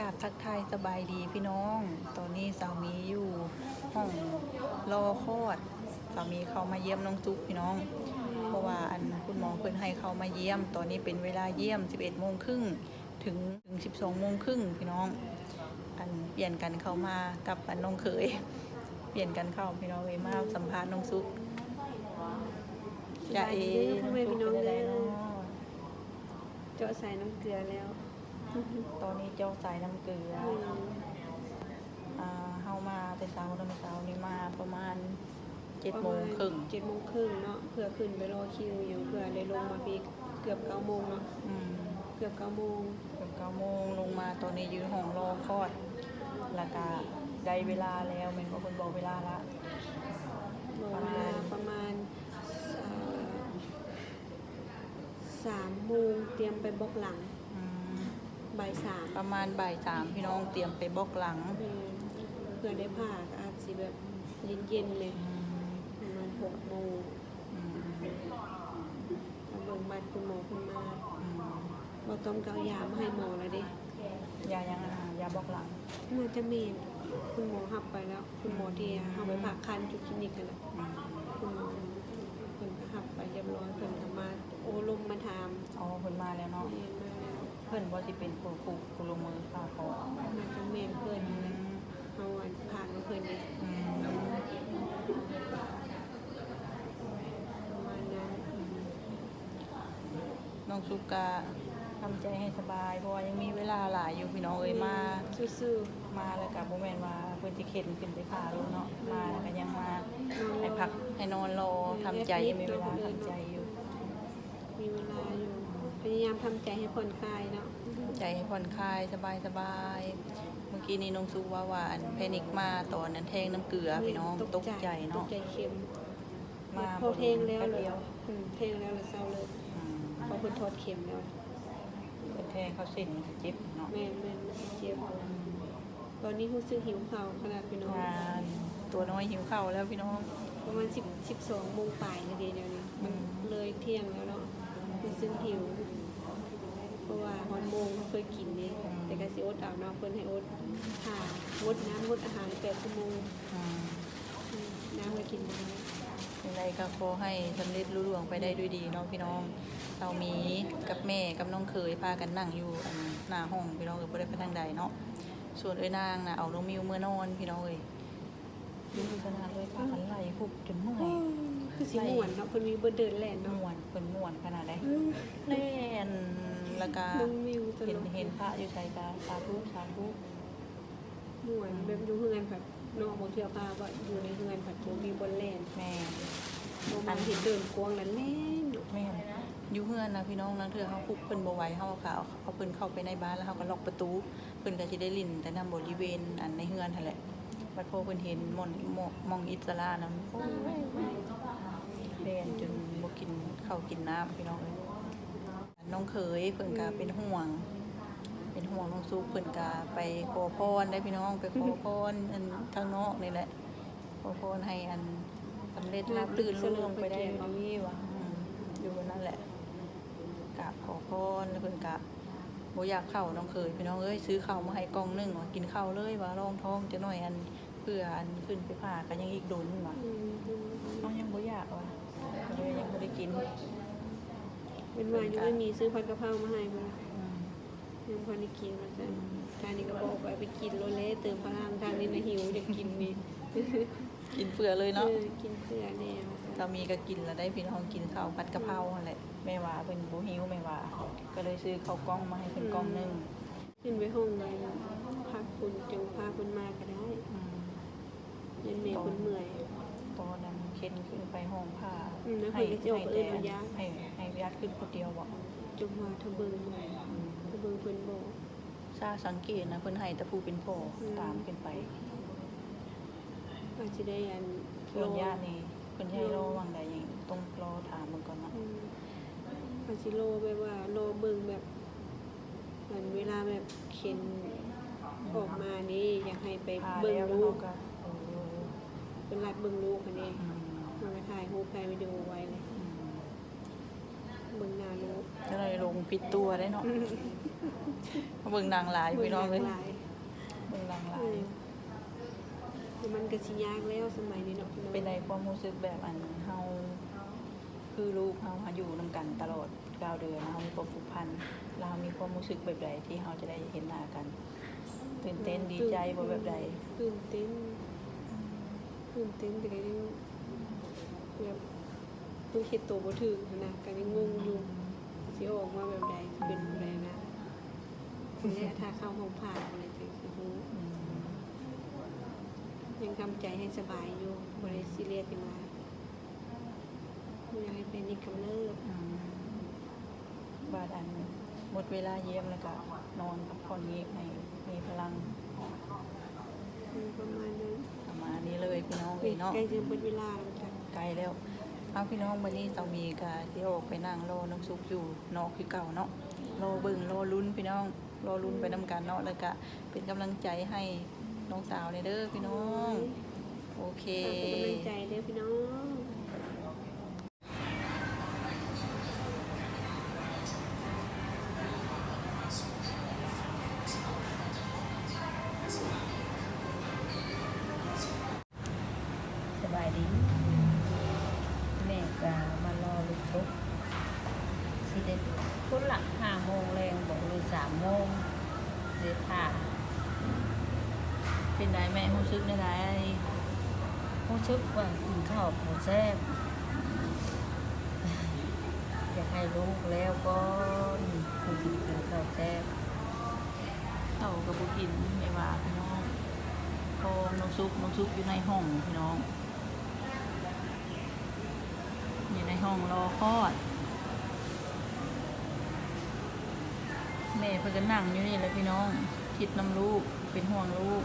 ກາບທັກທາຍສະບາຍດີພີ່ນ້ອງ, ຕອນນີ້ສາວມີຢູ່ຫ້ອງລໍຄອດ ສາວມີເຂົ້າມາຢ້ຽມນ້ອງສຸກພີ່ນ້ອງ, ເພາະວ່າອັນຄຸນໝໍເພິ່ນໃຫ້ເຂົ້າມາຢ້ຽມ. ຕອນນີ້ເປັນເວລາຢ້ຽມສິບເອັດໂມງຄຶ່ງ ເຖິງ ເຖິງສິບສອງໂມງຄຶ່ງພີ່ນ້ອງ. ອັນປ່ຽນກັນເຂົ້າມາກັບອັນນ້ອງເຂີຍ ປ່ຽນກັນເຂົ້າພີ່ນ້ອງເອີຍ. ມາສຳພາດນ້ອງສຸກ. ສະບາຍດີເດີ ຈາເອ ພໍ່ແມ່ພີ່ນ້ອງເດີ. ເຈາະສາຍນ້ຳເກືອແລ້ວ. ຕອນນີ້ເຈາະສາຍນ້ຳເກືອ. ອືມ ອ່າ ເຮົາມາແຕ່ເຊົ້າເນາະ, ເຊົ້ານີ້ມາປະມານເຈັດໂມງເຄິ່ງ ປະມານເຈັດໂມງເຄິ່ງເນາະ ເພື່ອຂຶ້ນໄປລໍຄິວຫຍັງ ເພື່ອໄດ້ລົງມາພີ້ເກືອບເກົ້າໂມງເນາະ. ອືມ ເກືອບເກົ້າໂມງ ເກືອບເກົ້າໂມງລົງມາ. ຕອນນີ້ຢູ່ຫ້ອງລໍຄອດ ແລ້ວກະໄດ້ເວລາແລ້ວແມ່ນບໍ່? ເພິ່ນບອກເວລາລະ. ບອກເວລາປະມານ ປະມານ ເອີ່ ສາມໂມງ ຕຽມໄປບລັອກຫຼັງ. ອືມ ບ່າຍສາມ ປະມານບ່າຍສາມພີ່ນ້ອງ ຕຽມໄປບລັອກຫຼັງ. ແມ່ນ ເພື່ອໄດ້ຜ່າກໍອາດຊິແບບເຢັນໆແດ່. ອືມ ປະມານຫົກໂມງ. ອືມ ມາເບິ່ງບັດຄຸນໝໍເພິ່ນມາ. ອືມ ບໍ່ຕ້ອງກໍເອົາຢາມາໃຫ້ໝໍແລ້ວເດ້. ຢາຫຍັງ? ອາ ຢາບລັອກຫຼັງ. ໜ້າຈະແມ່ນ ຄຸນໝໍຮັບໄປແລ້ວ. ຄຸນໝໍທີ່ເຮົາໄປຜ່າຄັນຢູ່ຄລີນິກຫັ້ນນະ. ອືມ ຄຸນໝໍເພິ່ນກໍຮັບໄປຮຽບຮ້ອຍ ເພິ່ນກໍມາໂອ້ລົມມາຖາມ. ອໍ ເພິ່ນມາແລ້ວເນາະ. ແມ່ນ ມາແລ້ວ. ເພິ່ນບໍ່ຊິເປັນຜູ້ ຜູ້ ຜູ້ລົງມືຜ່າຄອດ? ໜ້າຈະແມ່ນເພິ່ນ. ອືມ ເຮົາອັນຜ່ານຳເພິ່ນເດ້. ອືມ ປະມານນັ້ນ. ນ້ອງສຸກກະທຳໃຈໃຫ້ສະບາຍ ເພາະວ່າຍັງມີເວລາຫຼາຍຢູ່ພີ່ນ້ອງເອີຍ. ມາ ແມ່ນ ມາແລ້ວກະບໍ່ແມ່ນວ່າເພິ່ນຊິເຂັນຂຶ້ນໄປຜ່າໂລດເນາະ. ແມ່ນ ມາແລ້ວກະຍັງມາໃຫ້ພັກໃຫ້ນອນລໍ ແມ່ນ ທຳໃຈ ມີເວລາທຳໃຈຢູ່ ມີເວລາຢູ່. ພະຍາຍາມທຳໃຈໃຫ້ຜ່ອນຄາຍເນາະ ທຳໃຈໃຫ້ຜ່ອນຄາຍ ສະບາຍ ສະບາຍ. ເມື່ອກີ້ນີ້ນ້ອງສຸກເວົ້າວ່າ ອັນ ແພນິກມາຕອນນັ້ນແທງນ້ຳເກືອ ແມ່ນ ພີ່ນ້ອງ ຕົກໃຈ ຕົກໃຈເນາະ ຕົກໃຈເຂັມ. ມາ ພໍແທງແລ້ວ ອືມ ແທງແລ້ວລະເຊົາເລີຍ. ອືມ ເພາະເພິ່ນຖອດເຂັມແລ້ວ. ເພິ່ນແທງເຂົ້າເສັ້ນມັນຊິເຈັບເນາະ. ແມ່ນໆ ມັນຊິເຈັບ. ອືມ ຕອນນີ້ຮູ້ສຶກຫິວເຂົ້າຂະໜາດພີ່ນ້ອງ. ອ່າ ຕົວນ້ອຍຫິວເຂົ້າແລ້ວພີ່ນ້ອງ. ປະມານສິບ ສິບສອງໂມງປາຍແລ້ວເດ ດຽວນີ້ ອືມ ມັນເລີຍທ່ຽງແລ້ວເນາະ. ຮູ້ສຶກຫິວ ເພາະວ່າຮອດໂມງເຮົາເຄີຍກິນເດ້. ອືມ ແຕ່ກໍຊິອົດເອົາເນາະ ເພິ່ນໃຫ້ອົດ ຖ້າງົດນ້ຳງົດອາຫານແປດຊົ່ວໂມງ. ອືມ ອືມ ນ້ຳກໍກິນບໍ່ໄດ້. ຈັ່ງໃດກໍຂໍໃຫ້ສຳເລັດລຸລ່ວງໄປໄດ້ດ້ວຍດີເນາະພີ່ນ້ອງ. ເຮົາມີກັບແມ່ກັບນ້ອງເຂີຍພາກັນນັ່ງຢູ່ ອັນ ໜ້າຫ້ອງພີ່ນ້ອງເອີຍ ບໍ່ໄດ້ໄປທາງໃດເນາະ. ສ່ວນເອື້ອຍນາງນະ ເອົານ້ອງມິວເມືອນອນພີ່ນ້ອງເອີຍ. ຢູ່ຂະໜາດເລີຍ ພາກັນໄລ່ຮຸບຈົນເມື່ອຍ. ໂອ້ ຄືຊິມ່ວນເນາະ ເພິ່ນມີເບິດເດີນແລ່ນເນາະ. ມ່ວນ ເພິ່ນມ່ວນຂະໜາດໃດ. ອືມ ແລ່ນ ແລ້ວກະ ນ້ອງມິວຕະຫຼອກ ເຫັນ ເຫັນພະຢູ່ໃສກະສາທຸ ສາທຸ. ມ່ວນ ອືມ ແບບຢູ່ເຮືອນພັດເນາະ ບາງເທື່ອພາວ່າຢູ່ໃນເຮືອນພັດບໍ່ມີບ່ອນແລ່ນ. ແມ່ນ ບໍ່ມາເຫັນເດີ່ນກວ້າງແລ້ວແລ່ນເນາະ. ແມ່ນ ຢູ່ເຮືອນນະພີ່ນ້ອງ ລາງເທື່ອເຮົາປຸກເພິ່ນບໍ່ໄຫວ ເຮົາກໍເອົາ ເອົາເພິ່ນເຂົ້າໄປໃນບ້ານ ແລ້ວເຮົາກໍລັອກປະຕູ ເພິ່ນກໍຊິໄດ້ຫຼິ້ນແຕ່ນຳບໍລິເວນ ອັນ ໃນເຮືອນຫັ້ນແຫຼະ. ບັດພໍເພິ່ນເຫັນໝ່ອງ ໝ່ອງ ໝ່ອງອິດສະຫຼະນະ ໂອ້ຍ ແລ່ນຈົນບໍ່ກິນເຂົ້າກິນນ້ຳ ພີ່ນ້ອງເອີຍ. ນ້ອງເຂີຍເພິ່ນກະເປັນຫ່ວງ ເປັນຫ່ວງນ້ອງສຸກ ເພິ່ນກະໄປຂໍພອນໄດ໋ພີ່ນ້ອງ ໄປຂໍພອນ ອັນ ທາງນອກນີ້ແຫຼະ ຂໍພອນໃຫ້ ອັນ ສຳເລັດລາບລື່ນລຸລ່ວງໄປໄດ້ດ້ວຍດີວ່າ. ອືມ ຢູ່ນັ້ນແຫຼະ ກາບຂໍພອນ ແລ້ວເພິ່ນກະບໍ່ຢາກເຂົ້າ ນ້ອງເຂີຍ ພີ່ນ້ອງເອີຍ ຊື້ເຂົ້າມາໃຫ້ກ່ອງໜຶ່ງວ່າ ກິນເຂົ້າເລີຍວ່າ ລອງທ້ອງຈັກໜ້ອຍ ອັນ ເພື່ອ ອັນ ຂຶ້ນໄປຜ່າກໍຍັງອີກດົນວ່າ. ອືມ ເຮົາຍັງບໍ່ຢາກວ່າ ກໍເລີຍຍັງບໍ່ໄດ້ກິນ. ເພິ່ນວ່າຢູ່ ເອີ ມີຊື້ຜັດກະເພົາມາໃຫ້ເພິ່ນ. ອືມ ຍັງບໍ່ໄດ້ກິນວ່າຊັ້ນ. ທາງນີ້ກໍບອກວ່າໄປກິນໂລດແຫຼະ ເຕີມພະລັງ ທາງນີ້ນະຫິວ ຢາກກິນນີ້ ກິນເພື່ອເລີຍເນາະ. ເອີ ກິນເພື່ອແດ່ວ່າຊັ້ນ. ສາມີກໍກິນແລ້ວໄດ໋ພີ່ນ້ອງ ກິນເຂົ້າຜັດກະເພົາຫັ້ນແຫຼະ. ແມ່ວ່າເພິ່ນບໍ່ຫິວ ແມ່ວ່າ ກໍເລີຍຊື້ເຂົ້າກ່ອງມາໃຫ້ເພິ່ນກ່ອງໜຶ່ງ. ຂຶ້ນໄປຫ້ອງໃດພັກພຸ້ນ ຈັ່ງພາເພິ່ນມາກໍໄດ້. ອືມ ຢ້ານແມ່ເພິ່ນເມື່ອຍ. ຕອນນັ້ນເຂັນຂຶ້ນໄປຫ້ອງພາ ອືມ ໃຫ້ ເພິ່ນກໍຊິອອກໄປເອີ້ນຍາດ ໃຫ້ ໃຫ້ຍາດຂຶ້ນຜູ້ດຽວບໍ? ຈົງວ່າຖ້າເບິ່ງ ອືມ ຖ້າເບິ່ງເພິ່ນບໍ. ຊາສັງເກດນະ ເພິ່ນໃຫ້ແຕ່ຜູ້ເປັນພໍ່ ອືມ ຕາມຂຶ້ນໄປ. ອາດຊິໄດ້ອັນ ສ່ວນຍາດນີ້ເພິ່ນໃຫ້ລໍຫວ່າງໃດ ຕ້ອງລໍຖາມເບິ່ງກ່ອນເນາະ. ອືມ ອາດຊິລໍແບບວ່າລໍເບິ່ງແບບ ອັນເວລາແບບເຂັນອອກມານີ້ ຢາກໃຫ້ໄປເບິ່ງລູກ ເອີ ເພິ່ນລັດເບິ່ງລູກຫັ້ນເດ້. ອືມ ເຮົາກໍຖ່າຍຮູບຖ່າຍວິດີໂອໄວ້ເລີຍ. ອືມ ເບິ່ງໜ້າລູກ ຈັກໜ້ອຍລົງຜິດຕົວໄດ້ເນາະ. ເບິ່ງໜັງຫຼາຍ ເບິ່ງໜັງຫຼາຍ ພີ່ນ້ອງເອີຍ. ຄົນຫຼັ່ງໄຫຼ. ອືມ ແຕ່ມັນກໍຊິຍາກແລ້ວສະໄໝນີ້ເນາະ ເປັນໃດຄວາມຮູ້ສຶກແບບ ອັນ ເຮົາ ຄືລູກເຮົາ ເຮົາຢູ່ນຳກັນຕະຫຼອດເກົ້າເດືອນ ເຮົາມີຄວາມຜູກພັນ ແລ້ວເຮົາມີຄວາມຮູ້ສຶກແບບໃດທີ່ເຮົາຈະໄດ້ເຫັນໜ້າກັນ? ຕື່ນເຕັ້ນ ເອີ ຕື່ນ ດີໃຈບໍ່ ແບບໃດ? ຕື່ນເຕັ້ນ ຕື່ນເຕັ້ນ ແຕ່ກໍຍັງແບບ ຍັງເຮັດໂຕບໍ່ຖືກຫັ້ນນະ ກໍຍັງງົງຢູ່ ອືມ ຊິອອກມາແບບໃດ ຊິເປັນແບບໃດນະ. ນີ້ແຫຼະ ຖ້າເຂົ້າຫ້ອງຜ່າພຸ້ນແຫຼະ ຈັ່ງຊິຮູ້. ອືມ ຍັງທຳໃຈໃຫ້ສະບາຍຢູ່ ບໍ່ໄດ້ຊີຣຽສຫຍັງຫຼາຍ ບໍ່ຢາກໃຫ້ແພນິກກຳເລີບ. ອືມ ບາດອັນ ໝົດເວລາຢ້ຽມແລ້ວກະນອນພັກຜ່ອນ ງຽບໃຫ້ມີພະລັງ. ອືມ ປະມານນັ້ນ ປະມານນີ້ເລີຍພີ່ນ້ອງເອີຍເນາະ. ໃກ້ຈະໝົດເວລາແລ້ວ ໃກ້ແລ້ວ. ເອົາ ພີ່ນ້ອງ ບັດນີ້ສາວມີກະຊິອອກໄປນັ່ງລໍນ້ອງສຸກຢູ່ນອກຄືເກົ່າເນາະ. ລໍເບິ່ງ ລໍລຸ້ນພີ່ນ້ອງ ລໍລຸ້ນໄປນຳກັນເນາະ ແລ້ວກະເປັນກຳລັງໃຈໃຫ້ນ້ອງສາວແດ່ເດີພີ່ນ້ອງ. ໂອເຄ ເປັນກຳລັງໃຈເດີພີ່ນ້ອງ. ສະບາຍດີ ແມ່ກະມາລໍລູກຕົກ ຊິໄດ້ພຸ້ນລະ ຫ້າໂມງແລງບໍ ຫຼື ສາມໂມງ ຊິໄດ້ຜ່າ. ເປັນໃດແມ່ ຮູ້ສຶກແນວໃດ? ຮູ້ສຶກວ່າກິນເຂົ້າບໍ່ແຊບ ຢາກໃຫ້ລູກແລ້ວກ່ອນ ຈຶ່ງຊິໄດ້ກິນເຂົ້າແຊບ. ເຂົ້າກໍບໍ່ກິນ ແມ່ວ່າພີ່ນ້ອງ ຂອງນ້ອງສຸກ ນ້ອງສຸກຢູ່ໃນຫ້ອງພີ່ນ້ອງ ຢູ່ໃນຫ້ອງລໍຄອດ. ແມ່ເພິ່ນກໍນັ່ງຢູ່ນີ້ແຫຼະພີ່ນ້ອງ ຄິດນຳລູກ ເປັນຫ່ວງລູກ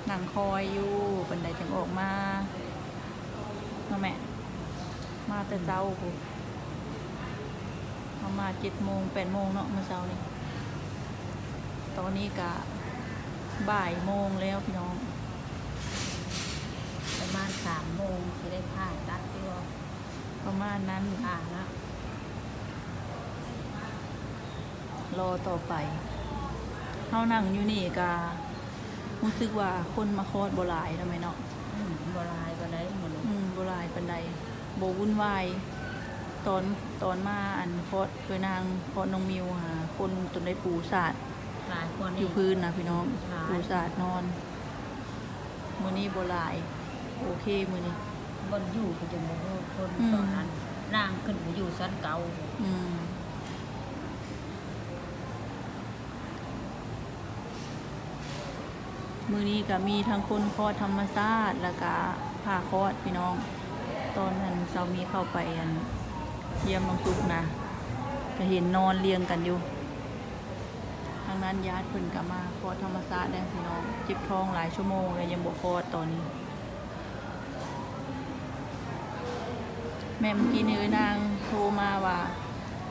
ນັ່ງຄອຍຢູ່ ປານໃດຈັ່ງອອກມາເນາະແມ່. ມາແຕ່ເຊົ້າພຸ້ນ ເຮົາມາເຈັດໂມງ ແປດໂມງເນາະ ມື້ເຊົ້ານີ້. ຕອນນີ້ກະບ່າຍໂມງແລ້ວພີ່ນ້ອງ ປະມານສາມໂມງຊິໄດ້ຜ່າຕັດຢູ່ ປະມານນັ້ນ ຜ່າເນາະ. ລໍຕໍ່ໄປ ເຮົານັ່ງຢູ່ນີ້ກະຮູ້ສຶກວ່າຄົນມາຄອດບໍ່ຫຼາຍເນາະແມ່ເນາະ. ອືມ ບໍ່ຫຼາຍປານໃດມື້ນີ້ ອືມ ບໍ່ຫຼາຍປານໃດ ບໍ່ວຸ່ນວາຍ. ຕອນ ຕອນມາອັນຄອດເອື້ອຍນາງ ຄອດນ້ອງມິວຫາ ຄົນຈົນໄດ້ປູສາດ ຫຼາຍກວ່ານີ້ ຢູ່ພື້ນນະພີ່ນ້ອງ ຫຼາຍ ປູສາດນອນ. ມື້ນີ້ບໍ່ຫຼາຍ ໂອເຄມື້ນີ້ ບ່ອນຢູ່ກໍຍັງບໍ່ຮູ້ຄົນ ອືມ ຕອນນັ້ນນາງຂຶ້ນໄປຢູ່ຊັ້ນເກົ້າ. ອືມ ມື້ນີ້ກໍມີທັງຄົນຄອດທຳມະຊາດ ແລ້ວກໍຜ່າຄອດພີ່ນ້ອງ. ຕອນນັ້ນສາວມີເຂົ້າໄປອັນ ຢ້ຽມນ້ອງສຸກນະ ກໍເຫັນນອນລຽງກັນຢູ່. ທາງນັ້ນຍາດເພິ່ນກໍມາຄອດທຳມະຊາດແລ້ວພີ່ນ້ອງ ເຈັບທ້ອງຫຼາຍຊົ່ວໂມງແລ້ວຍັງບໍ່ຄອດຕອນນີ້. ແມ່ນ ມື້ກີ້ນີ້ເອື້ອຍນາງໂທມາວ່າ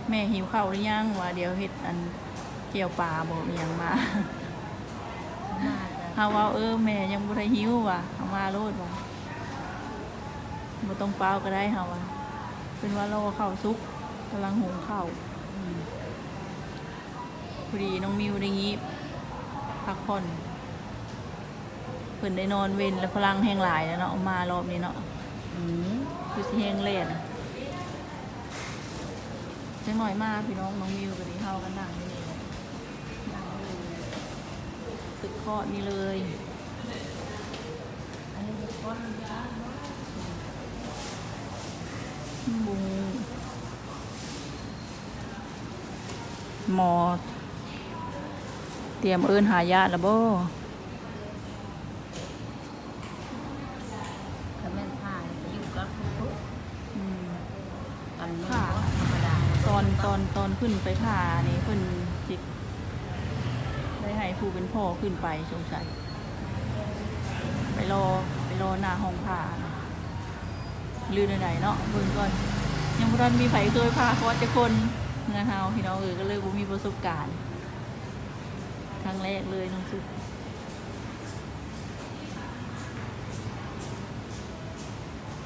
ແມ່ຫິວເຂົ້າຫຼືຍັງ ວ່າດຽວເຮັດອັນແຈ່ວປາບໍ ອີ່ຫຍັງມາ. ເຮົາເວົ້າ ເອີ ແມ່ຍັງບໍ່ໄດ້ຫິວວ່າ ເອົາມາໂລດວ່າ ບໍ່ຕ້ອງຟ້າວກໍໄດ້ເຮົາວ່າ. ເພິ່ນວ່າລໍເຂົ້າສຸກ ກຳລັງຫຸງເຂົ້າ. ອືມ ພໍດີນ້ອງມິວໄດ້ງີບພັກຜ່ອນ ເພິ່ນໄດ້ນອນເວັນແລ້ວ ພະລັງແຮງຫຼາຍແລ້ວເນາະ ມາລອບນີ້ເນາະ. ອືມ ຄືຊິແຮງແລ່ນ ຈັກໜ້ອຍມາພີ່ນ້ອງ. ນ້ອງມິວກໍດີ ເຮົາກໍນັ່ງຢູ່ນີ້ແຫຼະ ນັ່ງຢູ່ຕຶກຄອດນີ້ເລີຍ. ອັນນີ້ເຮັດກ່ອນ ບໍ່ຮູ້ ໝໍຕຽມເອີ້ນຫາຍາດແລ້ວບໍ່? ກໍແມ່ນຜ່າຢູ່ກັບທຸກໆ ອືມ ອັນນີ້ ຜ່າ ທຳມະດາ ຕອນ ຕອນ ຕອນຂຶ້ນໄປຜ່ານີ້ ເພິ່ນຊິໄດ້ໃຫ້ຜູ້ເປັນພໍ່ຂຶ້ນໄປສົງໄສ ໄປລໍ ໄປລໍໜ້າຫ້ອງຜ່າ ຫຼືແນວໃດເນາະ ເບິ່ງກ່ອນ. ຍັງບໍ່ທັນມີໃຜເຄີຍຜ່າຄອດຈັກຄົນເຮືອນເຮົາ ພີ່ນ້ອງເອີຍ ກໍເລີຍບໍ່ມີປະສົບການ ຄັ້ງແລກເລີຍນ້ອງສຸກ.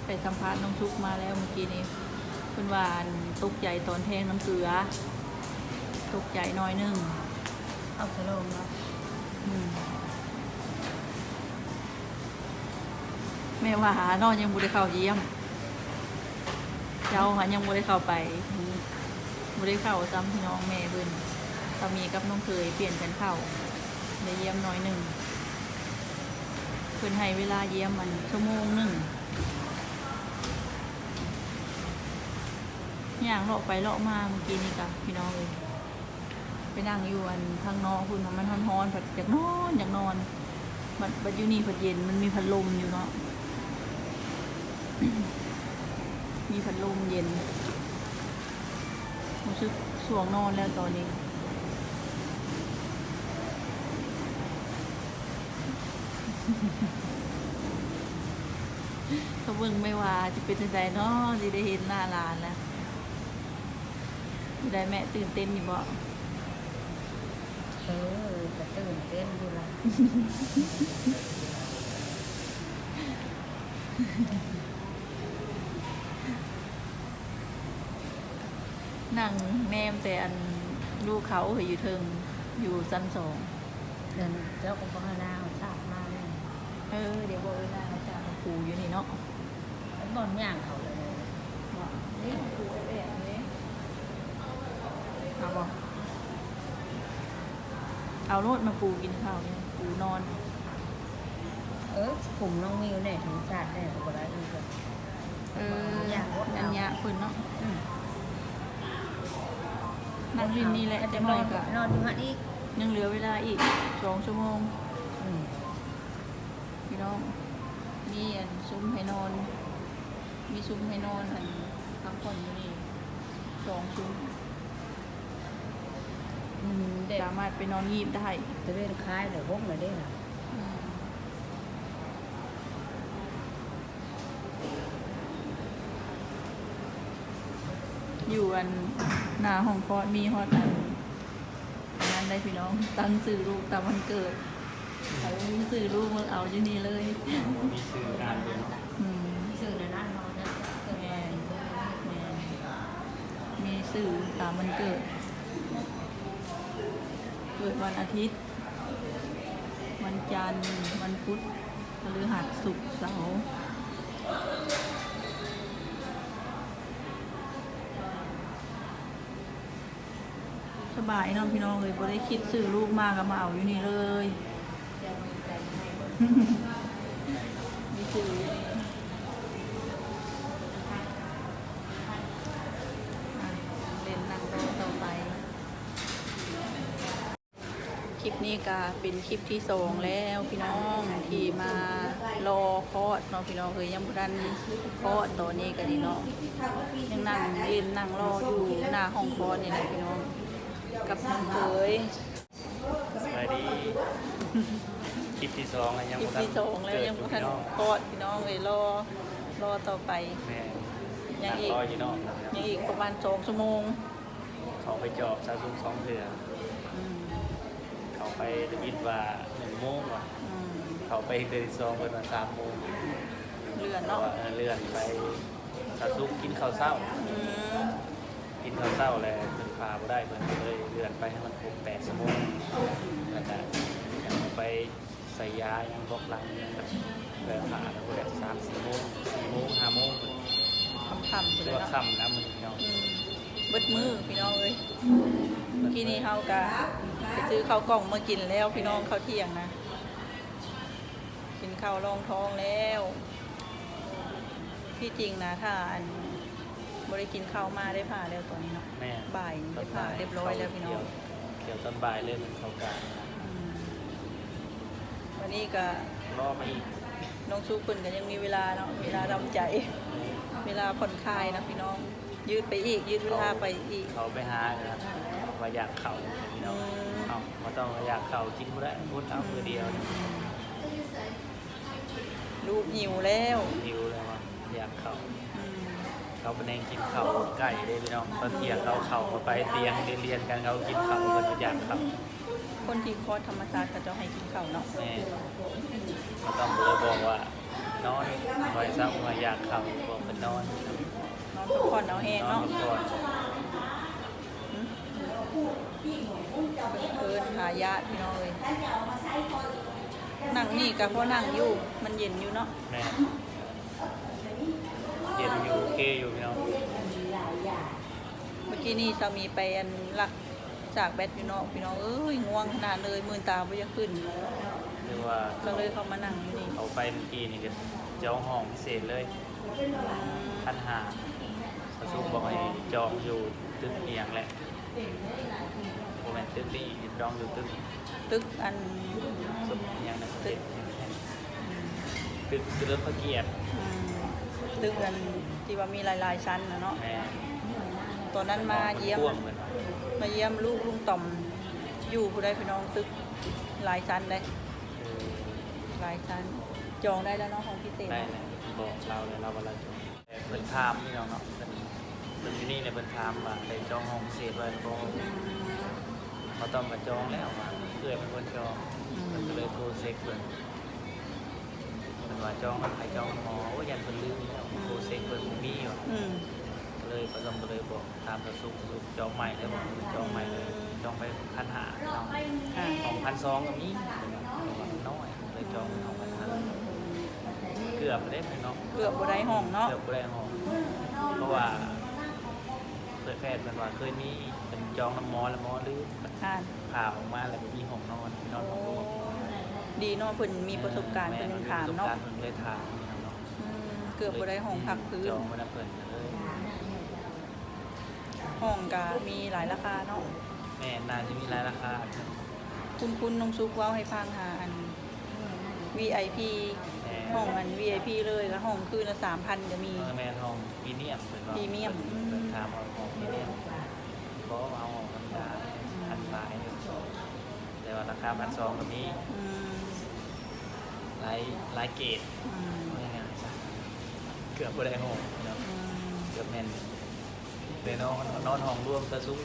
ໄປສຳພາດນ້ອງສຸກມາແລ້ວມື້ກີ້ນີ້ ເພິ່ນວ່າ ອັນ ຕົກໃຈຕອນແທງນ້ຳເກືອ ຕົກໃຈໜ້ອຍໜຶ່ງ. ເອົາສະໂລມເນາະ ອືມ ແມ່ວ່າຫາເນາະ ຍັງບໍ່ໄດ້ເຂົ້າຢ້ຽມ ເຈົ້າຫາຍັງບໍ່ໄດ້ເຂົ້າໄປ ບໍ່ໄດ້ເຂົ້າຊ້ຳພີ່ນ້ອງ ແມ່ເພິ່ນ ສາມີກັບນ້ອງເຂີຍປ່ຽນກັນເຂົ້າ ໄດ້ຢ້ຽມໜ້ອຍໜຶ່ງ ເພິ່ນໃຫ້ເວລາຢ້ຽມອັນຊົ່ວໂມງໜຶ່ງ ຍ່າງເລາະໄປເລາະມາມື້ກີ້ນີ້ກະ ພີ່ນ້ອງເອີຍ ໄປນັ່ງຢູ່ອັນທາງນອກພຸ້ນ ມັນຮ້ອນໆ ພັດຢາກນອນ ຢາກນອນ ບັດ ບັດຢູ່ນີ້ພັດເຢັນ ມັນມີພັດລົມຢູ່ເນາະ ມີພັດລົມເຢັນ ຮູ້ສຶກສວງນອນແລ້ວຕອນນີ້ ຖ້າເບິ່ງແມ່ວ່າຈະເປັນຈັ່ງໃດເນາະ ຊິໄດ້ເຫັນໜ້າຫຼານແລ້ວ. ເປັນໃດແມ່ ຕື່ນເຕັ້ນຢູ່ບໍ່? ເອີ ກະຕື່ນເຕັ້ນຢູ່ລະ ນັ່ງແນມແຕ່ອັນລູກເຂົາເຮີ້ຍ ຢູ່ເທິງ ຢູ່ຊັ້ນສອງ ນັ້ນ ເຈົ້າກໍບໍ່ເອົາໜ້າເອົາສາກມາແລ້ວ ເອີ ດຽວບໍ່ເອົາໜ້າເອົາສາກມາປູຢູ່ນີ້ເນາະ. ບ່ອນຍ່າງເຂົາເລີຍ ເນາະ ນີ້ຂອງກູແອບໆ ເດ້ ເອົາບໍ່? ເອົາໂລດ ມາປູກິນເຂົ້າ ປູນອນ ເອີ ກຸມນ້ອງມິວແດ່ ທຳມະຊາດແດ່ ກໍບໍ່ໄດ້ອີກ ເອີ ອັນຍາກເພິ່ນເນາະ ອືມ ນັ່ງຫຼິ້ນນີ້ແຫຼະ ຈັກໜ້ອຍກໍນອນຢູ່ຫັ້ນອີກ ຍັງເຫຼືອເວລາອີກສອງຊົ່ວໂມງ ອືມ ພີ່ນ້ອງ ມີອັນຊຸມໃຫ້ນອນ ມີຊຸມໃຫ້ນອນ ອັນພັກຜ່ອນຢູ່ນີ້ສອງຊຸມ ອືມ ແບບ ສາມາດໄປນອນງີບໄດ້ ຕະເວນຄາຍແລ້ວຫົກແລ້ວເດ້ນະ ອືມ ຢູ່ອັນໜ້າຫ້ອງຄອດ ມີຮອດອັນ ອັນນັ້ນໄດ້ພີ່ນ້ອງ ຕັ້ງຊື່ລູກຕາມວັນເກີດ ໃຜບໍ່ມີຊື່ລູກມາເອົາຢູ່ນີ້ເລີຍ ມີຊື່ງາມເດ້ເນາະ ອືມ ຊື່ໃນນັ້ນເນາະ ແມ່ນ ແມ່ນ ມີຊື່ຕາມວັນເກີດ ເກີດວັນອາທິດ ວັນຈັນ ວັນພຸດ ພະລືຫັດ ສຸກ ເສົາ. ສະບາຍເນາະພີ່ນ້ອງເອີຍ ບໍ່ໄດ້ຄິດຊື້ລູກມາກໍມາເອົາຢູ່ນີ້ເລີຍ ມີຊື້ຢູ່ນີ້ ອ່ະ ເລ່ນນັ່ງລໍຕໍ່ໄປ. ຄລິບນີ້ກະເປັນຄລິບທີສອງແລ້ວພີ່ນ້ອງ ທີ່ມາລໍຄອດເນາະພີ່ນ້ອງເອີຍ ຍັງບໍ່ທັນຄອດ ຕອນນີ້ກະນີ້ເນາະ ຍັງນັ່ງຫຼິ້ນນັ່ງລໍຢູ່ໜ້າຫ້ອງຄອດນີ້ແຫຼະພີ່ນ້ອງ ກັບນ້ອງເຂີຍ. ສະບາຍດີ ຄລິບທີສອງແລ້ວ ຍັງບໍ່ທັນ ຄລິບທີສອງແລ້ວ ເກີດຢູ່ ຍັງບໍ່ທັນຄອດພີ່ນ້ອງເອີຍ ລໍ ລໍຕໍ່ໄປ ແມ່ນ ຍັງອີກ ນັ່ງລໍຢູ່ເນາະ ຍັງອີກປະມານສອງຊົ່ວໂມງ. ເຂົ້າໄປຈອບຊາວຊຸກສອງເທື່ອ ອືມ ເຂົ້າໄປໄດ້ຍິນວ່າໜຶ່ງໂມງວ່າ ອືມ ເຂົ້າໄປເທື່ອທີສອງເພິ່ນວ່າສາມໂມງ ເລື່ອນເນາະ ເອີ ເລື່ອນໄປ ຊາວຊຸກກິນເຂົ້າເຊົ້າ ອືມ ກິນເຂົ້າເຊົ້າແລ້ວເພິ່ນພາບໍ່ໄດ້ ເພິ່ນກໍເລີຍເລື່ອນໄປໃຫ້ມັນຄົບແປດຊົ່ວໂມງ ແລ້ວກະໄປ ໃສ່ຢາຫຍັງບອກຫຼັງຫຍັງ ແລ້ວກໍເພື່ອຖ້າແລ້ວພຸ້ນແຫຼະ ສາມສີ່ໂມງ ສີ່ໂມງ ຫ້າໂມງ ຄ່ຳໆ ພຸ້ນແຫຼະເນາະ ຄ່ຳນະມື້ນີ້ເນາະ ອືມ ເບິດມື້ພີ່ນ້ອງເອີຍ ມື້ກີ້ນີ້ເຮົາກະໄປຊື້ເຂົ້າກ່ອງມາກິນແລ້ວພີ່ນ້ອງ ເຂົ້າທ່ຽງນະ ກິນເຂົ້າລອງທ້ອງແລ້ວ ທີ່ຈິງນະ ຖ້າອັນ ບໍ່ໄດ້ກິນເຂົ້າມາ ໄດ້ຜ່າແລ້ວຕອນນີ້ເນາະ ແມ່ນ ບ່າຍນີ້ ຕອນບ່າຍ ໄດ້ຜ່າຮຽບຮ້ອຍແລ້ວພີ່ນ້ອງ ເຂົ້າ ເຂົ້າຕອນບ່າຍເລີຍ ເຂົ້າກາງ ອືມ ວັນນີ້ກະລໍມາອີກ ນ້ອງຊຸກເພິ່ນກະຍັງມີເວລາເນາະ ເວລາດຳໃຈ ເວລາຜ່ອນຄາຍນະພີ່ນ້ອງ ຍືດໄປອີກ ຍືດເວລາໄປອີກ ເຂົ້າໄປຫາ ວ່າຢາກເຂົ້າພີ່ນ້ອງ ອືມ ເອົາ ບໍ່ຕ້ອງວ່າຢາກເຂົ້າ ກິນບໍ່ໄດ້ ອົດເອົາ ອືມ ມື້ດຽວ ລູກຫິວແລ້ວ ຫິວແລ້ວວ່າຢາກເຂົ້າ ອືມ ເຂົາເປັນແຮງກິນເຂົ້າໃກ້ເດ້ພີ່ນ້ອງ ຕອນທ່ຽງເຂົາເຂົ້າເຂົ້າໄປຕຽງລຽນໆກັນ ເຂົາກິນເຂົ້າ ເພິ່ນກໍຢາກເຂົ້າ ຄົນທີ່ຄອດທຳມະຊາດເຂົາເຈົ້າໃຫ້ກິນເຂົ້າເນາະ ແມ່ນ ເຂົາຕ້ອງເລີຍບອກວ່ານອນ ຂ້ອຍເຊົາວ່າຢາກເຂົ້າ ບອກເພິ່ນນອນ ນອນພັກຜ່ອນເອົາແຮງເນາະ ນອນພັກຜ່ອນ ຫຶ? ເອີ້ນຫາຍາດພີ່ນ້ອງເອີຍ. ນັ່ງນີ້ກໍພໍນັ່ງຢູ່ ມັນເຢັນຢູ່ເນາະ. ແມ່ນ ເຢັນຢູ່ ໂອເຄຢູ່ພີ່ນ້ອງ. ເມື່ອກີ້ນີ້ສາມີໄປອັນລັກ ສາກແບັດຢູ່ນອກພີ່ນ້ອງເອີຍ, ງ່ວງຂະໜາດເລີຍ, ມື່ນຕາບໍ່ຢາກຂຶ້ນ. ຫຼືວ່າ ກໍເລີຍເຂົ້າມານັ່ງຢູ່ນີ້. ເຂົ້າໄປເມື່ອກີ້ນີ້ກໍຈອງຫ້ອງພິເສດເລີຍ ອືມ ພັນຫ້າ. ສາວສຸກບອກໃຫ້ຈອງຢູ່ຕຶກອີ່ຫຍັງແຫຼະ, ບໍ່ແມ່ນຕຶກນີ້, ຈອງຢູ່ຕຶກ ຕຶກອັນ ຕຶກອີ່ຫຍັງນະ ຕຶກ ຕຶກສະເຫຼີມພະກຽດ ອືມ ຕຶກອັນທີ່ວ່າມີຫຼາຍໆຊັ້ນນະເນາະ. ແມ່ນ ຕອນນັ້ນມາຢ້ຽມ ກວ້າງເລີຍ ມາຢ້ຽມລູກລຸງຕ່ອມຢູ່ພຸ້ນໃດ໋ພີ່ນ້ອງ, ຕຶກຫຼາຍຊັ້ນເດ້. ເອີ ຫຼາຍຊັ້ນ. ຈອງໄດ້ແລ້ວເນາະ ຫ້ອງພິເສດ? ໄດ້ແລ້ວ, ບອກລາວແລ້ວ, ລາວວ່າລາວຈອງ. ເພິ່ນຖາມພີ່ນ້ອງເນາະ, ເພິ່ນ ເພິ່ນຢູ່ນີ້ແຫຼະ, ເພິ່ນຖາມວ່າໄດ້ຈອງຫ້ອງພິເສດໄວ້ຫຼືບໍ່. ອືມ ເຂົາຕອບວ່າຈອງແລ້ວ, ວ່າເອື້ອຍເປັນຄົນຈອງ. ອືມ ເພິ່ນກໍເລີຍໂທເຊັກເບິ່ງ, ເພິ່ນວ່າຈອງນຳໃຜ? ຈອງນຳໝໍ. ໂອ້ຍ ຢ້ານເພິ່ນລືມແລ້ວ, ອືມ ໂທເຊັກເບິ່ງບໍ່ມີວ່າ. ອືມ ກໍເລີຍ ປະຈຳກໍເລີຍບອກ ຖາມສາວສຸກ, ສາວສຸກຈອງໃໝ່ເລີຍ, ບອກຈອງໃໝ່ເລີຍ. ອືມ ຈອງໄປພັນຫ້າເນາະ. ອ່າ ຫ້ອງພັນສອງກໍມີ, ເພິ່ນວ່ານ້ອຍ. ໄປຈອງຫ້ອງພັນຫ້າ ເກືອບເດ້ພີ່ນ້ອງ, ເກືອບບໍ່ໄດ້ຫ້ອງເນາະ, ເກືອບບໍ່ໄດ້ຫ້ອງ. ເພາະວ່າແພດເພິ່ນວ່າເຄີຍມີເພິ່ນຈອງນຳໝໍ ແລ້ວໝໍລືມ ອ່າ ຜ່າອອກມາແລ້ວບໍ່ມີຫ້ອງນອນ, ໄປນອນຫ້ອງໂດດ. ໂອ້ ດີເນາະ ເພິ່ນມີປະສົບການ, ເພິ່ນຍັງຖາມເນາະ. ແມ່ນ ເພິ່ນກໍເລີຍຖາມພີ່ນ້ອງເນາະ, ອືມ ເກືອບບໍ່ໄດ້ຫ້ອງພັກພື້ນ, ຈອງບໍ່ໄດ້ເພິ່ນກໍເລີຍ. ຫ້ອງກະມີຫຼາຍລາຄາເນາະ. ແມ່ນ ໜ້າຈະມີຫຼາຍລາຄາ. ຄຸນໆ ນ້ອງສຸກເວົ້າໃຫ້ຟັງຫາ ອັນ ວີໄອພີ ແມ່ນ ຫ້ອງອັນ ວີໄອພີ ເລີຍ ລະຫ້ອງຄືນລະສາມພັນກໍມີ. ເອີ ແມ່ນ ຫ້ອງພຣີມຽມເພິ່ນວ່າ, ພຣີມຽມ. ອືມ ເພິ່ນຖາມວ່າຫ້ອງພຣີມຽມ ບໍ່ ເອົາຫ້ອງທຳມະດາ ອືມ ພັນປາຍ. ແຕ່ວ່າລາຄາພັນສອງກໍມີ. ອືມ ຫຼາຍ ຫຼາຍເກດ. ອືມ ເກືອບບໍ່ໄດ້ຫ້ອງເນາະ. ອືມ ເກືອບແມ່ນໄດ້ນອນ ນອນຫ້ອງລວມຊະສູງ.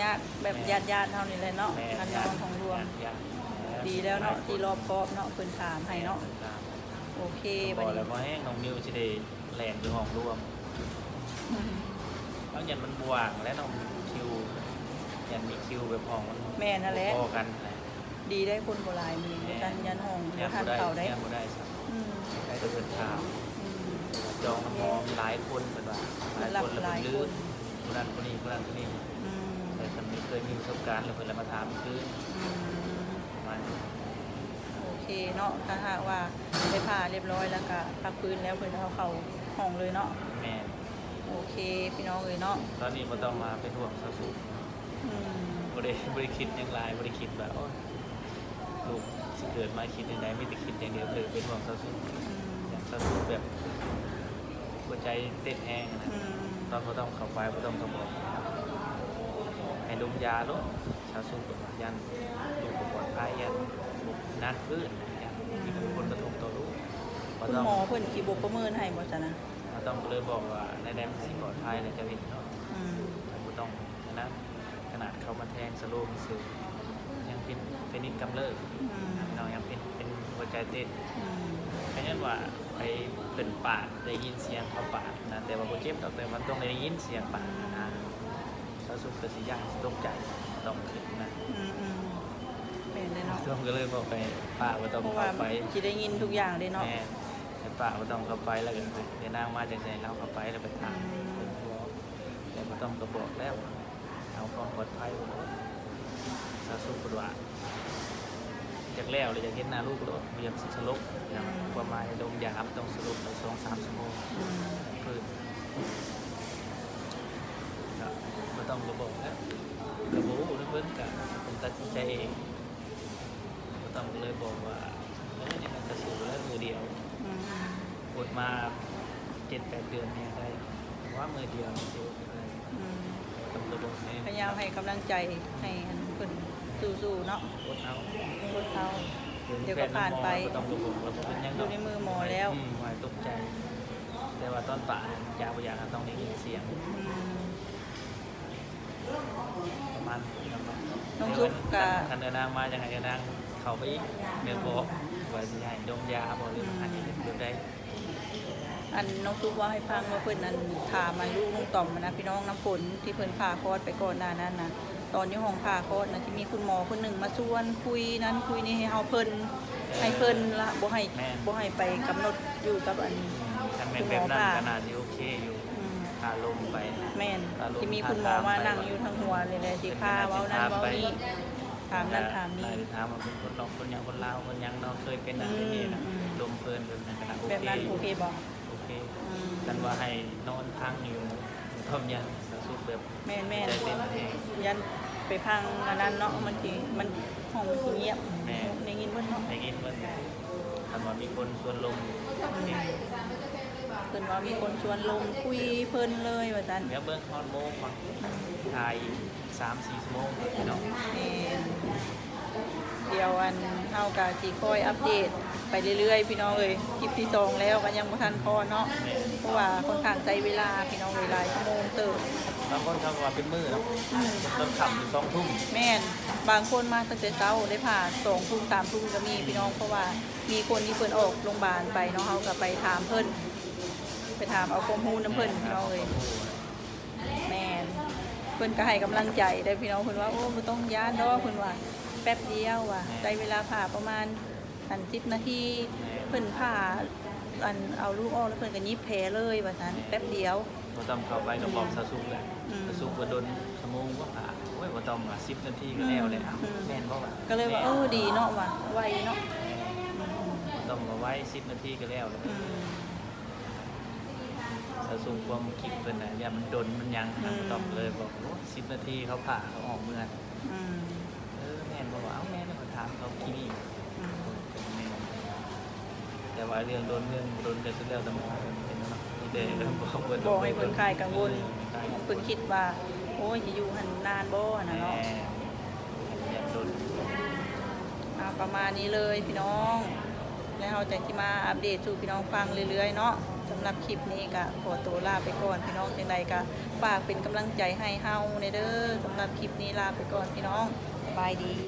ຍາກແບບ ແມ່ນ ຍາດໆເຮົານີ້ແຫຼະເນາະ. ແມ່ນ ການນອນຫ້ອງລວມ ຍາກ ຍາກ. ດີແລ້ວເນາະ ຫຼາຍຄົນ ທີ່ລອບຄອບເນາະ ເພິ່ນຖາມໃຫ້ເນາະ. ແມ່ນ ເພິ່ນຖາມ. ໂອເຄ ບັດນີ້ ແລ້ວບໍ່ແຮງ ນ້ອງມິວຊິໄດ້ ແລ່ນຢູ່ຫ້ອງລວມ. ເຮົາຢ້ານມັນບໍ່ວ່າງແຫຼະເນາະ, ຄິວ ຢ້ານມີຄິວແບບຫ້ອງມັນ ແມ່ນຫັ້ນແຫຼະ ບໍ່ພໍກັນ. ດີໄດ໋ຄົນບໍ່ຫຼາຍມື້ນີ້. ແມ່ນ ບໍ່ຊັ້ນຢ້ານຫ້ອງບໍ່ທັນເຂົ້າໄດ໋. ຢ້ານບໍ່ໄດ້ ອືມ ໃຫ້ແຕ່ເພິ່ນຖາມ. ອືມ ຈອງນຳໝໍຫຼາຍຄົນ ເພິ່ນວ່າ ຫຼາຍຄົນ ແລ້ວເພິ່ນລືມ ຜູ້ນັ້ນຜູ້ນີ້ ຜູ້ນັ້ນຜູ້ນີ້. ອືມ ແຕ່ເພິ່ນມີ ເຄີຍມີປະສົບການ ແລ້ວເພິ່ນລະມາຖາມຄືນ. ອືມ ປະມານນີ້. ໂອເຄເນາະ, ຖ້າຫາກວ່າໄດ້ຜ້າຮຽບຮ້ອຍແລ້ວກະພັກຟື້ນແລ້ວ ເພິ່ນເອົາເຂົ້າຫ້ອງເລີຍເນາະ. ແມ່ນ. ໂອເຄພີ່ນ້ອງເອີຍເນາະ, ຕອນນີ້ບໍ່ຕ້ອງມາເປັນຫ່ວງຊາວສຸກ. ອືມ ບໍ່ໄດ້ ບໍ່ໄດ້ຄິດຫຍັງຫຼາຍ, ບໍ່ໄດ້ຄິດວ່າ ໂອ້ຍ ລູກຊິເກີດມາຄິດຈັ່ງໃດ, ມີແຕ່ຄິດຢ່າງດຽວ ເອີ ເປັນຫ່ວງຊາວສຸກ. ອືມ ຢາກຊາວສຸກແບບຫົວໃຈເຕັ້ນແຮງນະ. ອືມ ຕອນບໍ່ຕ້ອງເຂົ້າໄປ ບໍ່ຕ້ອງກະບອກ ໃຫ້ດົມຢາໂລດ. ຊາວສຸກກໍວ່າຢ້ານລູກບໍ່ປອດໄພ, ຢ້ານລູກໜັກຂຶ້ນ, ຢ້ານມີຜົນກະທົບຕໍ່ລູກ. ຄຸນໝໍເພິ່ນຊິບໍ່ປະເມີນໃຫ້ບໍ່ຊັ້ນນະ? ບໍ່ຕ້ອງ ກໍເລີຍບອກວ່າ ແນວໃດມັນຊິປອດໄພແລ້ວຈະເຮັດເນາະ. ອືມ ບໍ່ຕ້ອງອັນນັ້ນ, ຂະໜາດເຂົາມາແທງສະໂລມຊື່ ຍັງເປັນ ເປັນນິດກຳເລີບ. ອືມ ພີ່ນ້ອງ ຍັງເປັນ ເປັນຫົວໃຈເຕັ້ນ. ອືມ ກໍຍັງວ່າ ໄປ ເພິ່ນປາດ ໄດ້ຍິນສຽງເຂົາປາດນະ, ແຕ່ວ່າບໍ່ເຈັບດອກ, ແຕ່ວ່າຕ້ອງໄດ້ຍິນສຽງປາດນະ. ຊາວສຸກກໍຊິຢ້ານ ຊິຕົກໃຈ ຕ້ອງຄິດນະ. ອືມໆ ແມ່ນເດ້ເນາະ. ຊາວສຸກກໍເລີຍບອກໃຫ້ປ້າບໍ່ຕ້ອງເຂົ້າໄປ ເພາະວ່າຊິໄດ້ຍິນທຸກຢ່າງເດ້ເນາະ. ແມ່ນ ໃຫ້ປ້າບໍ່ຕ້ອງເຂົ້າໄປ, ແລ້ວກໍຍານາງມາຈັ່ງໃດ ລາວເຂົ້າໄປແລ້ວໄປຖາມ. ອືມ ເພິ່ນບອກ ແຕ່ບໍ່ຕ້ອງກະບອກແລ້ວ ເອົາຄວາມປອດໄພ. ຊາວສຸກເພິ່ນວ່າ ຢາກແລ້ວ ແລ້ວຢາກເຫັນໜ້າລູກໂລດ, ບໍ່ຢາກສະຫຼົບ. ອືມ ຄວາມໝາຍດົມຢາ ມັນຕ້ອງສະຫຼົບໄປສອງສາມຊົ່ວໂມງ. ອືມ ຟື້ນ ກໍບໍ່ຕ້ອງກະບອກແລ້ວ, ກະບໍ່ຮູ້ນຳເພິ່ນ, ກະເພິ່ນຕັດສິນໃຈເອງ. ບໍ່ຕ້ອງ ກໍເລີຍບອກວ່າ ເອີ ຍັງກະສູ້ແລ້ວມື້ດຽວ. ອືມ ອົດມາເຈັດແປດເດືອນນີ້ໄດ້ ວ່າມື້ດຽວນີ້ຊິອົດໄດ້. ອືມ ຕ້ອງກະບອກແນ່ ພະຍາຍາມໃຫ້ກຳລັງໃຈ ໃຫ້ອັນເພິ່ນສູ້ໆເນາະ. ອົດເອົາ ອົດເອົາ ດຽວກໍຜ່ານໄປ. ບໍ່ຕ້ອງກະບອກວ່າເປັນຫຍັງດອກ, ຢູ່ໃນມືໝໍແລ້ວ. ອືມ ບໍ່ໃຫ້ຕົກໃຈ, ແຕ່ວ່າຕອນປາດ ຢາກບໍ່ຢາກ ຕ້ອງໄດ້ຍິນສຽງ. ອືມ ປະມານນັ້ນເນາະ. ນ້ອງສຸກກະ ຄັນ ຄັນເອື້ອຍນາງມາ ຈັ່ງໃຫ້ເອື້ອຍນາງເຂົ້າໄປອີກ ແມ່ນບໍ່ ວ່າຊິໃຫ້ດົມຢາບໍ່ ຫຼື ອືມ ໃຫ້ເຮັດແບບໃດ. ອັນນ້ອງສຸກເວົ້າໃຫ້ຟັງວ່າເພິ່ນອັນຖາມອັນລູກນ້ອງຕອມນະ ພີ່ນ້ອງ ນ້ຳຝົນທີ່ເພິ່ນຜ່າຄອດໄປກ່ອນໜ້ານັ້ນນະ ຕອນຢູ່ຫ້ອງຜ່າຄອດນະ ທີ່ມີຄຸນໝໍຄົນໜຶ່ງມາຊວນຄຸຍນັ້ນຄຸຍນີ້ໃຫ້ເຮົາເພິ່ນ ໃຫ້ເພິ່ນລະ ບໍ່ໃຫ້ ແມ່ນ ບໍ່ໃຫ້ໄປກຳນົດຢູ່ກັບອັນ ຄັນແມ່ນແບບນັ້ນກໍໜ້າຊິໂອເຄຢູ່ ອືມ ຖ້າລົມໄປ ແມ່ນ ຖ້າລົມ ທີ່ມີຄຸນໝໍມານັ່ງຢູ່ທາງຫົວນີ້ແຫຼະ ຊິພາເວົ້ານັ້ນເວົ້ານີ້ ຖາມນັ້ນຖາມນີ້ ຖາມວ່າເປັນຄົນລາວຄົນຫຍັງ ຄົນລາວຄົນຫຍັງເນາະ ເຄີຍເປັນນັ້ນເປັນນີ້ນະ ອືມ ລົມເພິ່ນແບບນັ້ນກໍໜ້າໂອເຄ ແບບນັ້ນໂອເຄບໍ່? ໂອເຄ ອືມ ຄັນວ່າໃຫ້ນອນພັງຢູ່ ຕ້ອງຢ້ານສາວສຸກແບບ ແມ່ນໆ ໃຈເຕັ້ນແຮງ ຢ້ານໄປພັງອັນນັ້ນເນາະ ມັນຊິ ມັນ ຫ້ອງມັນຊິງຽບ ແມ່ນ ໄດ້ຍິນເບິດເນາະ ໄດ້ຍິນເບິດ ຄັນວ່າມີຄົນຊວນລົມ ອືມ ເພິ່ນວ່າມີຄົນຊວນລົມຄຸຍເພິ່ນເລີຍວ່າຊັ້ນ ດຽວເບິ່ງຮອດໂມງກ່ອນ ອືມ ຖ່າຍອີກສາມສີ່ຊົ່ວໂມງພີ່ນ້ອງ ແມ່ນ ດຽວອັນ ເຮົາກະຊິຄອຍອັບເດດໄປເລື້ອຍໆ ພີ່ນ້ອງເອີຍ ຄລິບທີສອງແລ້ວ ກໍຍັງບໍ່ທັນຄອດເນາະ ແມ່ນ ເພາະວ່າຄ່ອນຂ້າງໃຊ້ເວລາ ພີ່ນ້ອງເອີຍ ຫຼາຍຊົ່ວໂມງເຕີບ ບາງຄົນເຂົາກໍວ່າເປັນມື້ເນາະ ອືມ ຕອນຄ່ຳຢູ່ສອງທຸ່ມ ແມ່ນ ບາງຄົນມາຕັ້ງແຕ່ເຊົ້າ ໄດ້ຜ່າສອງທຸ່ມ ສາມທຸ່ມກໍມີ ອືມ ພີ່ນ້ອງ ເພາະວ່າມີຄົນທີ່ເພິ່ນອອກໂຮງບານໄປເນາະ ເຮົາກໍໄປຖາມເພິ່ນ ໄປຖາມເອົາຄວາມຮູ້ນຳເພິ່ນ ແມ່ນ ພີ່ນ້ອງເອີຍ ເອົາຄວາມຮູ້ ແມ່ນ ເພິ່ນກໍໃຫ້ກຳລັງໃຈເດ້ພີ່ນ້ອງ ເພິ່ນວ່າ ໂອ້ ບໍ່ຕ້ອງຢ້ານດອກ ເພິ່ນວ່າ ແປັບດຽວວ່າ ແມ່ນ ໃຊ້ເວລາຜ່າປະມານ ອັນ ສິບນາທີ ແມ່ນ ເພິ່ນຜ່າ ອັນ ເອົາລູກອອກແລ້ວເພິ່ນກໍຫຍິບແຜເລີຍວ່າຊັ້ນ ແມ່ນ ແປັບດຽວ ບໍ່ຕ້ອງເຂົ້າໄປກໍບອກ ອືມ ສາວສຸກແຫຼະ ອືມ ສາວສຸກວ່າດົນຊົ່ວໂມງບໍ່ຜ່າ ໂອ້ຍ ບໍ່ຕ້ອງວ່າສິບນາທີກໍແລ້ວແຫຼະ ອືມ ແມ່ນບໍ່ວະ ກໍເລີຍວ່າ ເອີ ດີເນາະວ່າ ໄວເນາະ ແມ່ນ ອືມ ບໍ່ຕ້ອງວ່າໄວ ສິບນາທີກໍແລ້ວແຫຼະ ອືມ ສາວສຸກຄວາມຄິດເພິ່ນນະ ຢ້ານມັນດົນມັນຫຍັງ ອືມ ກໍຕ້ອງເລີຍບອກ ໂອ້ ສິບນາທີເຂົາຜ່າເຂົາອອກເມືອ ອືມ ເອີ ແມ່ນບໍ່ວະ ເອົ້າ ແມ່ນແລ້ວ ກໍຖາມເຂົາທີ່ນີ້ ອືມ ແມ່ນ ແຕ່ວ່າເລື່ອງດົນເລື່ອງບໍ່ດົນກໍສຸດແລ້ວແຕ່ໝໍເພິ່ນເນາະ ມີແຕ່ ອືມ ບອກເພິ່ນ ບອກໃຫ້ເພິ່ນຄາຍກັງວົນ ເອີ ຄາຍກັງວົນ ເພິ່ນຄິດວ່າ ໂອ້ຍ ຊິຢູ່ຫັ້ນນານບໍ່ຫັ້ນນະເນາະ ແມ່ນ ຢ້ານດົນ ອ່າ ປະມານນີ້ເລີຍພີ່ນ້ອງ ແລ້ວເຮົາຈະຊິມາອັບເດດສູ່ພີ່ນ້ອງຟັງເລື້ອຍໆເນາະ ສຳລັບຄລິບນີ້ກໍຂໍຕົວລາໄປກ່ອນພີ່ນ້ອງ ຈັ່ງໃດກໍຝາກເປັນກຳລັງໃຈໃຫ້ເຮົາແດ່ເດີ ສຳລັບຄລິບນີ້ລາໄປກ່ອນພີ່ນ້ອງ ສະບາຍດີ.